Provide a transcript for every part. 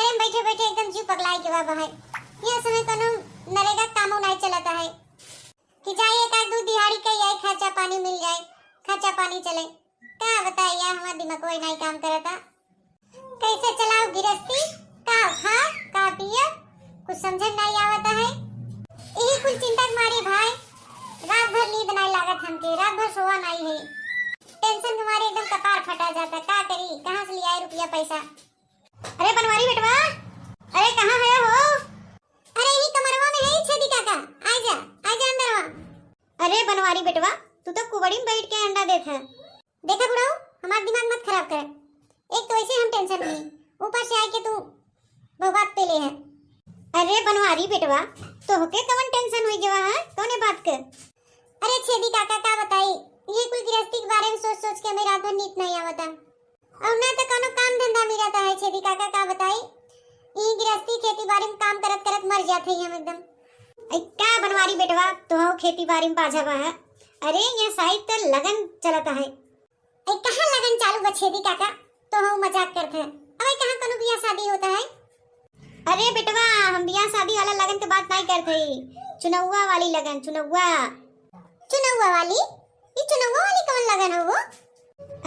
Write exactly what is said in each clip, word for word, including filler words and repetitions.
अरे, बैठे बैठे एकदम जीव पगलाए के बा भाई। यह समय कोनो नरेगा कामो नाई चलता है कि जाए एक आध दू दिहाड़ी कई आए, खर्चा पानी मिल जाए, खर्चा पानी चले। का बताई यार, हमार दिमाग वही नाई काम करता। कैसे चलाओ गिरस्ती, का खा, का पिया, कुछ समझ नाई आवता है। यही कुल चिंता के मारे भाई, रात भर नींद नाई लागत हमके, रात भर सोवा नाई है। टेंशन के मारे एकदम कपार फटा जाता, का करी, कहाँ से लियाए रुपया पैसा। अरे बनवारी बेटवा, अरे कहाँ है हो? अरे यही कमरवा में है छेदी काका, आ जा, आ जा अंदरवा। अरे बनवारी बेटवा, तू तो कुबड़ी में बैठ के अंडा देत है। देखा बुढ़ऊ, हमार दिमाग मत खराब कर। एक तो वैसे हम टेंशन में, ऊपर से आए के तू बहुत बात पे ले है। अरे बनवारी बेटवा, तोहके कवन टेंशन होई गवा है, कौने बात के? अरे छेदी काका का बताई, ये कुल गिरस्ती के बारे में सोच सोच के हमें रात भर नींद नहीं आवता। और ना तो कोनो काम धंधा मिलता है छेदी काका का बताई, ये गिरस्ती खेती बाड़ी में काम करत करत मर जाते ही हम एकदम। ऐ का बनवारी बेटवा, तोहू खेती बाड़ी में बाझा बा है? अरे यहाँ साइड तो लगन चलता है। ऐ कहाँ लगन चालू बा छेदी काका? तो हम मजाक करत हैं। अबे कहाँ कोनो बियाह शादी होता है? अरे बेटवा, हम बियाह शादी वाला लगन के बात नहीं करत हई, चुनौवा वाली लगन, चुनौवा। चुनौवा वाली? ई चुनौवा वाली कौन लगन हो वो?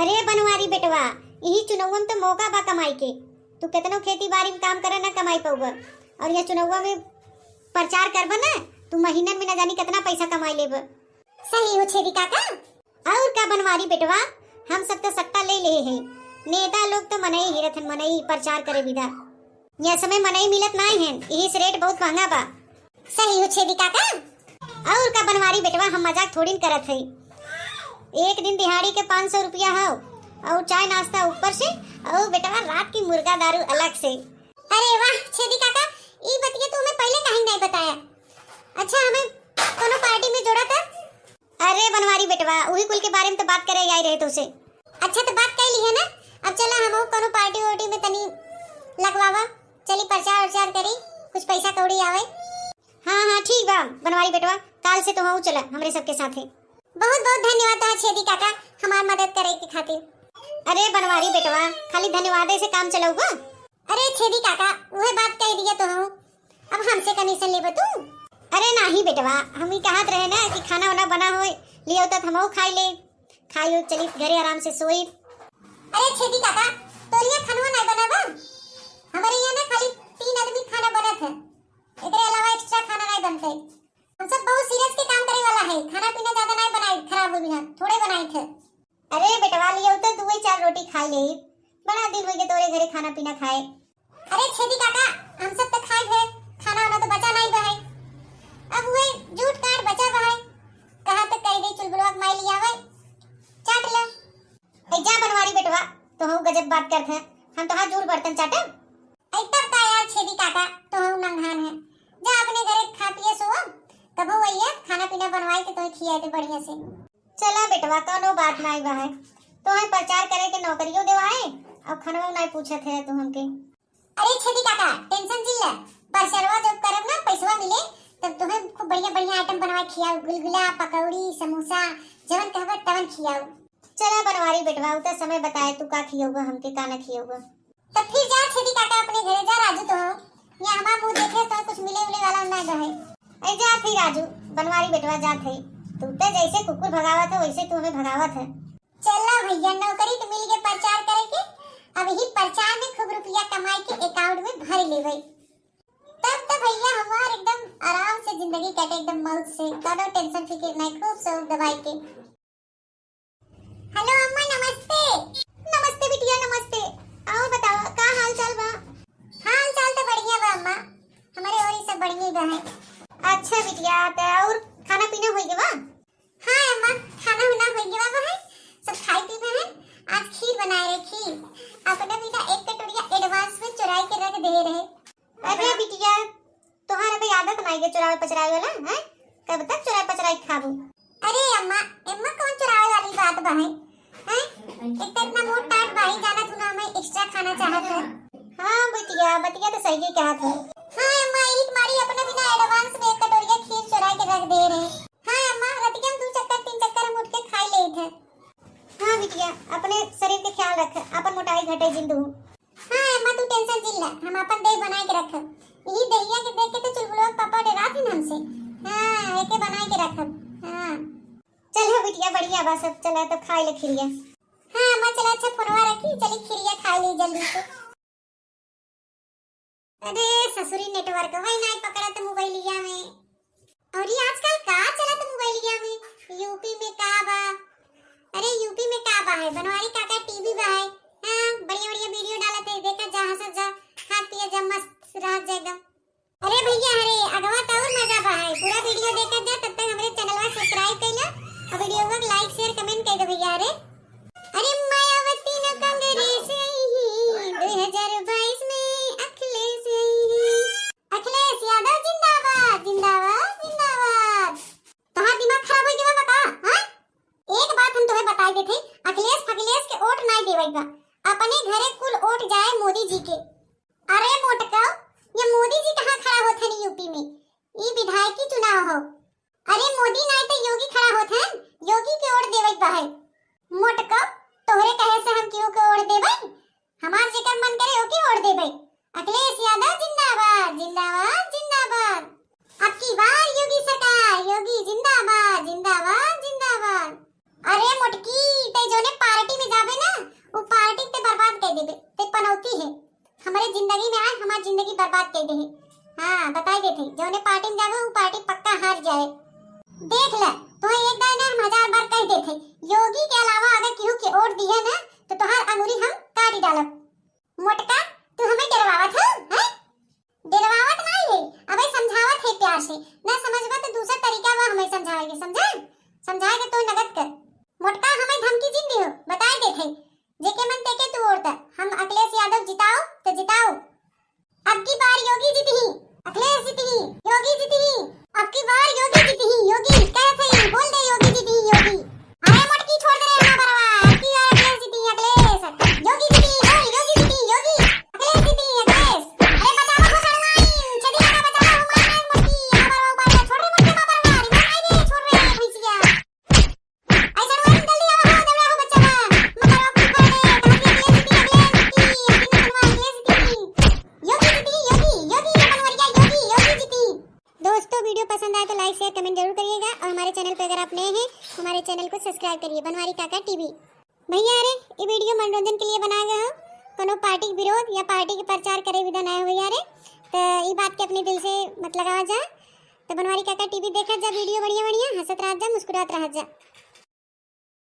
अरे बनवारी बेटवा, यही चुनौवा में तो मौका बा कमाई के। तू कितनो खेती बाड़ी में काम करे ना कमाई पउबा, और यह चुनौवा में प्रचार करबा ना, तू महीनन में ना जानी कितना पैसा कमाई लेबा। सही हो छेदी काका। और का बनवारी बेटवा, हम सब तो सट्टा ले ले हैं। नेता लोग तो मनई हिरत हन, मनई प्रचार करे बिदा। यह समय मनई मिलत नाई हन, यही से रेट बहुत महंगा बा। सही हो छेदी काका। और का बनवारी बेटवा, हम मजाक थोड़ी न करत है। एक दिन दिहाड़ी के पाँच सौ रुपया हो, और चाय नाश्ता ऊपर से, और बेटवा रात की मुर्गा दारू अलग से। अरे वाह छेदी काका, ई बतिया तू हमें पहले काहे नहीं बताया? अच्छा, हमें कोनो पार्टी में जोड़ा था। अरे बनवारी बेटवा, उही कुल के बारे में तो बात करे आई रहे तोसे। अच्छा, तो बात कर ली है ना, अब चला हम कोनो पार्टी वार्टी में तनी लगवावा, चली प्रचार उचार करी, कुछ पैसा कौड़ी आवे। हाँ, हाँ, ठीक बा बनवारी बेटवा, काल से तुहू चला हमरे सबके साथे। बहुत बहुत धन्यवाद तोहार छेदी काका, हमार मदद करे के खातिर। अरे बनवारी बेटवा, खाली धन्यवादे से काम चलउबा? अरे छेदी काका, उहे बात कह दिया तो हूँ, अब हमसे कमीशन लेबे तू? अरे नाही बेटवा, हम ही कहत रहे ना कि खाना वाना बना होए, लियो तो हमहू खाई ले, खाई हो चली घरे आराम से सोई। अरे छेदी काका, तोरिया खानवा नहीं बना बा? हमारे यहाँ ना खाली तीन आदमी खाना बनत है, एकरे अलावा एक्स्ट्रा खाना नहीं बनते। हम सब बहुत सीरियस के काम करे वाला है, खाना पीना ज्यादा नहीं बनाए, खराब हो बिना थोड़े बनाए थे। अरे बेटवा, लियो तो दुई चार रोटी खाई ले, बड़ा दिन हो गए तोरे घरे खाना पीना खाए। अरे छेदी काका, हम सब तो खाए है, खाना वाना तो बचा नहीं बा है। अब वही जूठ काट बचा बा है, कहाँ तक कह गई चुलबुलवा के माई लिया आवे, चाट ले। ए जा बनवारी बेटवा, तोहू गजब बात करत है, हम तोहार जूठ बर्तन चाटे। ऐ तब का यार छेदी काका, तोहू नंगहान है, जा अपने घरे खा पिए सोओ, कबो वही है खाना पीना बनवाए के तोहे खियाए दे बढ़िया से। चला बेटवा, कौनो बात नाई बा है। तोहे प्रचार करे के नौकरियो देवाए और खानवा नाई पूछत है तू हमके। अरे छेदी काका, टेंशन जिन ले, प्रचारवा जब करब ना, पैसवा मिले, तब तोहे खूब बढ़िया बढ़िया आइटम बनवा के खियाऊ, गुलगुला, पकौड़ी, समोसा, जवन कहबे तवन खियाऊ। चला बनवारी बेटवा, उ त समय बताए तू का खियौबा हमके, का ना खियौबा। तब फिर जा छेदी काका अपने घरे, जा राजू तो हो, या हमार मुंह देखे तो कुछ मिले उले वाला ना रहे। ऐ जा फिर राजू, बनवारी बेटवा जात है, तू तो जैसे कुकुर भगावत है वैसे तू हमें भगावत है। चला भैया, नौकरी तो मिल गए प्रचार करे के, अब ही प्रचार में खूब रुपया कमाई के अकाउंट में भर लेवे, तब तो भैया हमार एकदम आराम से जिंदगी कटे, एकदम मौज से, कोनो टेंशन फिकिर नहीं, खूब शौक दबाई के। हेलो अम्मा, नमस्ते। नमस्ते बिटिया, नमस्ते। और बताओ, का हाल चाल बा? हाल चाल तो बढ़िया बा अम्मा, हमारे और सब बढ़िया ही बा है। अच्छा बिटिया, तो और खाना पीना हो गया बा? हाँ अम्मा, खाना वाना हो गया बा है, सब खाए पी गए हैं। आज खीर बनाए रहे, खीर। अपने भी ना एक कटोरिया एडवांस में चुराई के रख दे रहे। अरे बिटिया, तोहार अबे आदत नाई के चुरावे पचरावे वाला, हैं? कब तक चुराए पचराए खाबू? अरे अम्मा, एम्मा कौन चुरावे वाली बात बा है? हैं? एक तो इतना मोट टाट भाई जाना तू ना हमें एक्स्ट्रा खाना चाहत है। हाँ बिटिया, बतिया तो सही कहत है। हाँ अम्मा, एक मारी अपने बिना एडवांस में एक कटोरिया खीर चुरा के रख दे रहे। हाँ अम्मा, रतिया में दो चक्कर तीन चक्कर हम उठ के खाई लेत है। हाँ बिटिया, अपने शरीर के ख्याल रख, अपन मोटाई घटे जिंदू। हाँ अम्मा, तू टेंशन जिन ला, हम आपन देह बनाए के रखब। यही देहिया के देख के तो चुलबुलवा के पापा डेरात हन हमसे। हाँ, एके बनाए के रखब। हाँ, चलो बिटिया, बढ़िया बा सब। चला तो खाए ले खिरिया। हाँ अम्मा, चला, अच्छा फोनवा रखी, चली खिरिया खाए ली जल्दी से। अरे ससुरी, नेटवर्क वही नाई पकड़त मोबाइलिया में। और ये आजकल का चलत मोबाइलिया में? यूपी में का बा? अरे यूपी में का बा है, बनवारी काका टीवी बा है। हाँ, बढ़िया बढ़िया वीडियो डालत है, देखा जा, हंसत जा, खात पियत जा, मस्त रहत जा एकदम। अरे भैया, अरे अगवा तो और मजा बा है, पूरा वीडियो देखत जा, तब तक हमरे चैनलवा सब्सक्राइब कर लो और वीडियो को लाइक शेयर कमेंट कर दो भैया। अरे अरे मायावती न कांग्रेस आई ही, दो हज़ार बाईस में अखिलेश आई ही। अखिलेश यादव जिंदाबाद, जिंदाबाद, जिंदाबाद। तोहार दिमाग खराब हो गया बा का? हाँ? एक बात हम तुम्हें बताई देते, अखिलेश फखिलेश के वोट नाई देवे बा, अपने घरे कुल वोट जाए मोदी जी के। अरे मोटका, ये मोदी जी कहाँ खड़ा होत हन यूपी में? ई विधायकी चुनाव हो। अरे मोदी नाई तो योगी खड़ा होत हन, योगी के वोट देवे बा है। मोटका, तोहरे कहे से हम केहू के वोट देबै? हमार जेकर मन करे ओके वोट देबै। अखिलेश यादव जिंदाबाद, जिंदाबाद, जिंदाबाद। अब की बार योगी सरकार, योगी जिंदाबाद, जिंदाबाद, जिंदाबाद। अरे मोटकी, ते जोने पार्टी में जाबे ना, वो पार्टी ते बर्बाद कर देबे, ते पनौती है। हमारे जिंदगी में आए, हमार जिंदगी बर्बाद कर दे है। हाँ, बताई देते, जोने पार्टी में जाबे, वो पार्टी पक्का हार जाए। देख ले, तुम्हें एक दाई ने हम हजार बार कह देते, योगी के अलावा अगर केहू के वोट दिए ना, तो तोहार अंगुरी हम काट डालब। मोटका, तू हमें डरवावत है, हैं? डरवावत नहीं है, अबे समझावत है प्यार से। ना समझबा तो दूसरा तरीका बा हमें समझावे के, समझा? समझा के तो नगद कर। मोटका, हमें धमकी जिन दियो, बताई देते, जेके मन तेके तू वोट द। हम अखिलेश यादव जिताओ तो जिताओ। अब की बार योगी जीती ही, अखिलेश जीती ही, योगी जीती ही। अब की बार योगी जीती ही, योगी। कहे थे, बोल दे योगी जीती ही, योगी। अरे मोटकी, छोड़ दे रे ना बरवा, अब की बार अखिलेश जीती ही, अखिलेश। योगी जीती ही, बोल, योगी जीती ही, योगी। अखिलेश जीती ही, अखिलेश। अरे बचावा हो सरवाइन, छेदी लगा बचावा हो मार मार मोटकी, आ बरवा ऊपर छोड़ रे मोटकी, आ बरवा, रिमोट आई रे, छोड़ रे भैंसिया। ऐसा हुआ कि जल्दी आवा हो, देवरा हो बच्चा बा। मगर अब की पड़े, कहाँ की अगले जीती, अगले जीती, अगले जीती, अगले जीती। योगी जीती, योगी, योगी ये बनवरिया, योगी, योगी जीती। दोस्तों, वीडियो पसंद आए तो लाइक, शेयर, कमेंट जरूर करिएगा और हमारे चैनल पे अगर आप नए हैं, हमारे चैनल को सब्सक्राइब करिए, बनवारी काका टीवी। भैया रे, ये वीडियो मनोरंजन के लिए बनाया गया हो, कोनो पार्टी के विरोध या पार्टी के प्रचार करे विदा नए हो भैया रे। तो ये बात के अपने दिल से मत लगावा जा। तो बनवारी काका टीवी देखत जा, वीडियो बढ़िया बढ़िया, हंसत रहत जा, मुस्कुरात रहत जा।